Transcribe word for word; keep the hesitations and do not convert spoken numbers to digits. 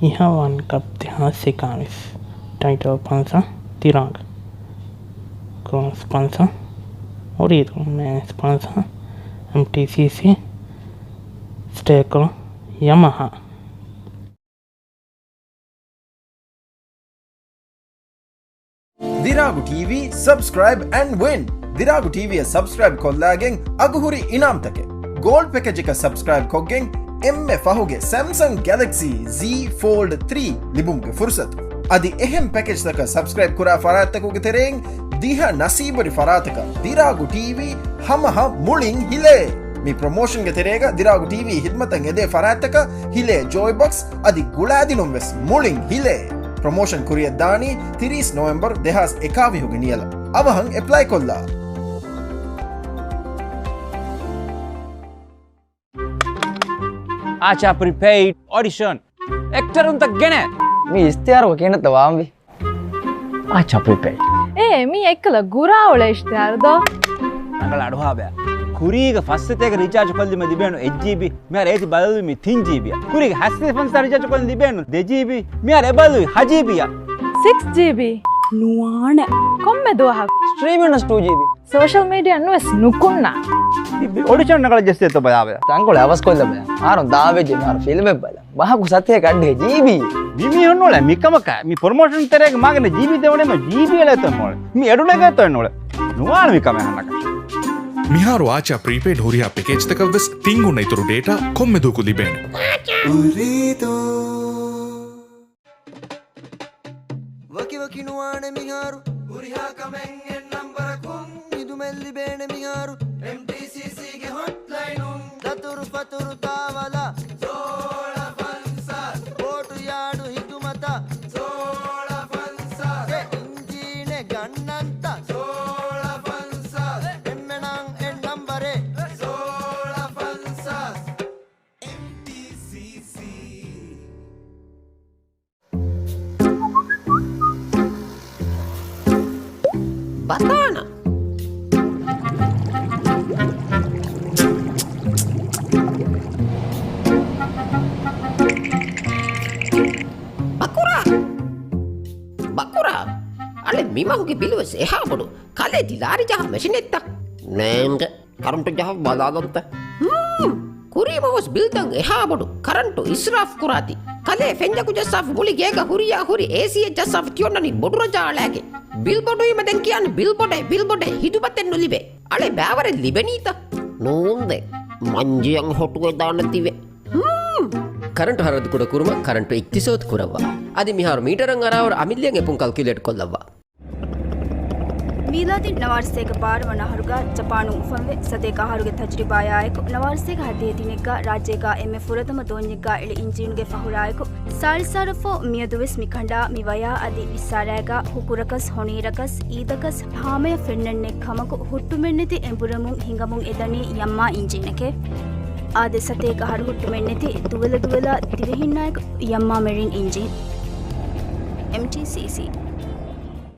އިހާ ވާން ކަޕް ދެހާސް އެކާވީސް. ޓައިޓަލް ސްޕޮންސަރ ތިރާނގ. ކްރޫ ސްޕޮންސަރ އޮރީދޯ. މޭން ސްޕޮންސަރ އެމްޓީސީސީ. ސްޓޭކަރ ޔަމަހާ. ދިރާގު ޓީވީ، subscribe and win. ދިރާގު ޓީވީއަށް ސަބްސްކްރައިބް ކޮށްލާގެން އަގުހުރި އިނާމްތަކެއް. ގޯލްޑް ޕެކޭޖަކަށް ސަބްސްކްރައިބް ކޮށްގެން އެންމެ ފަހުގެ ސެމްސަން ގެލެކްސީ ޒީ ފޯލްޑް ތްރީ ލިބުމުގެ ފުރުސަތު. އަދި އެހެން ޕެކޭޖްތަކަށް ސަބްސްކްރައިބް ކުރާ ފަރާތްތަކުގެ ތެރެއިން ދިހަ ނަސީބުވެރި ފަރާތަކަށް ދިރާގު ޓީވީ ހަމަހަ މުޅިން ހިލޭ. މި ޕްރޮމޯޝަންގެ ތެރޭގަ ދިރާގު ޓީވީ ހިދުމަތަށް އެދޭ ފަރާތްތަކަށް ހިލޭ ޖޯއި ބޮކްސް އަދި ގުޅާދިނުން ވެސް މުޅިން ހިލޭ. ޕްރޮމޯޝަން ކުރިއަށް ދާނީ ތިރީސް ނޮވެމްބަރު ދެހާސް އެކާވީހުގެ ނިޔަލަށް. އަވަހަށް އެޕްލައި ކޮށްލާ. އާޗާ ޕްރީޕެއިޑް އޮޑިޝަން. އެކްޓަރުންތައް ގެނެ. މި އިސްތިހާރު ކިހިނެއްތަ ވާންވީ؟ އާޗާ ޕްރީޕެއިޑް. އޭ، މީ އެއްކަލަ ގުރާ އުޅޭ އިސްތިހާރު ދޯ؟ ރަނގަޅަށް އަޑުއަހާބަ. ކުރީގަ ފަސް ސަތޭކަ ރީޗާޖު ކޮށްލީމަ ލިބޭނު އެއް ޖީބީ. މިހާރު އޭތި ބަލަލުވީ މި ތިން ޖީބީއަށް. ކުރީގަ ހަސަތޭކަ ފަންސާސް ރީޗާޖު ކޮށްލީމަ ލިބޭނު ދެ ޖީބީ. މިހާރު އެ ބަލަލުވީ ހަ ޖީބީއަށް. ސިކްސް ޖީބީ. ނުވާނެ. ކޮންމެ ދުވަހަކު. ސްޓްރީމިން ވެސް ޓޫ ޖީބީ. ސޯޝަލް މީޑިއާ ނުވެސް ނުކުންނާ. އޮޑިޝަން ރަނގަޅަށް ޖެއްސޭތޯ ބަލާބަލަ. ތަންކޮޅެއް އަވަސްކޮށްލަބަލަ. އާރުން ދާވެއްޖެ މިހާރު ފިލްމެއް ބަލަ. މަހަކު ސަތޭކަ އައްޑިހަ ޖީބީ. މި މީހުން ނޫޅޭ މިކަމަކަށް. މި ޕްރޮމޯޝަން ތެރޭގަ މާގަނެ ޖީބީ ދެވުނީމަ ޖީބީ އެޅޭތޯ ނޫޅޭ. މި އެޑު ނެގޭތޯ ނޫޅޭ. ނުވާނެ މިކަމެއް ހަނަކަށް. މިހާރު އާޗާ ޕްރީޕެއިޑް ހުރިހާ ޕެކޭޖްތަކަށް ވެސް ތިން ގުނަ އިތުރު ޑޭޓާ ކޮންމެ ދުވަހަކު ލިބޭނެ. އުރީދޫ. ވަކިވަކި ނުވާނެ މިހާރު. ހުރިހާ ކަމެއް އެއް ނަންބަރަކުން. ހިދުމަތް ލިބޭނެ މިހާރު. އެމްޓީސީސީގެ ހޮޓްލައިނުން. ދަތުރު ފަތުރު ތާވަލާ. ސޯޅަ ފަންސާސް. ބޯޓު ޔާޑު ހިދުމަތަށް. ސޯޅަ ފަންސާސް. އެ އިންޖީނެއް ގަންނަންތަ؟ ސޯޅަ ފަންސާސް. އެންމެނަށް އެއް ނަންބަރެއް. ސޯޅަ ފަންސާސް. އެމްޓީސީސީ. ބަތާނަ. ބަކުރާ. ބަކުރާ. އަޅެ މި މަހުގެ ބިލުވެސް އެހާ ބޮޑު. ކަލޭ ތި ލާރި ޖަހާ މެޝިނެއްތަ؟ ނޭނގެ. ކަރަންޓު ޖަހަ ބަލާލަންތަ؟ ހުން. ކުރީމަ ވެސް ބިލްތައް އެހާ ބޮޑު. ކަރަންޓު އިސްރާފް ކުރާތި. ކަލޭ ފެންޏަކު ޖައްސާފަ މުޅި ގޭގަ ހުރިޔާ ހުރި އޭސީއެއް ޖައްސާފަ ތިއޮންނަނީ ބޮޑު ރަޖާ އަޅާގެ. ބިލް ބޮޑުވީމަ ދެން ކިޔާނެ ބިލް ބޮޑޭ، ބިލް ބޮޑޭ، ހިދުމަތެއް ނުލިބޭ. އަޅެ ބައިވަރެއް ލިބެނީތަ؟ ނޫންދޭ. މަންޖެއަށް ހޮޓުވެދާނެތީވެ. ހުން. ކަރަންޓު ހަރަދު ކުޑަ ކުރުމަށް ކަރަންޓު އިޤްތިޞާދު ކުރައްވާ. އަދި މިހާރު މީޓަރަށް އަރާވަރު އަމިއްލައިން އެޕުން ކަލްކިއުލޭޓް ކޮށްލައްވާ. މީލާދީން ނަވާރަ ސަތޭކަ ބާރަ ވަނަ އަހަރުގަ ޖަޕާނު އުފަންވެ، ސަތޭކަ އަހަރުގެ ތަޖުރިބާޔާއެކު، ނަވާރަ ސަތޭކަ ހަތޭ ތިނެއްގަ ރާއްޖޭގަ އެންމެ ފުރަތަމަ ދޯންޏެއްގަ އެޅި އިންޖީނުގެ ފަހުރާއެކު، ސާޅީސް ސާރަފޯ މިއަދުވެސް މިކަނޑާ މި ވަޔާ އަދި ވިއްސާރައިގަ ހުކުރަކަސް، ހޮނީރަކަސް، އީދަކަސް ހާމަޔަށް ފެންނަންނެއް ކަމަކު، ހުއްޓުމެއްނެތި އެނބުރެމުން ހިނގަމުން އެދަނީ ޔަމްމާ އިންޖީނެކޭ. އާދެ، ސަތޭކަ އަހަރު ހުއްޓުމެއްނެތި ދުވެލަ ދުވެލާ ދިވެހިންނާއެކު ޔަމްމާ މެރިން އިންޖީން. އެމްޓީސީސީ.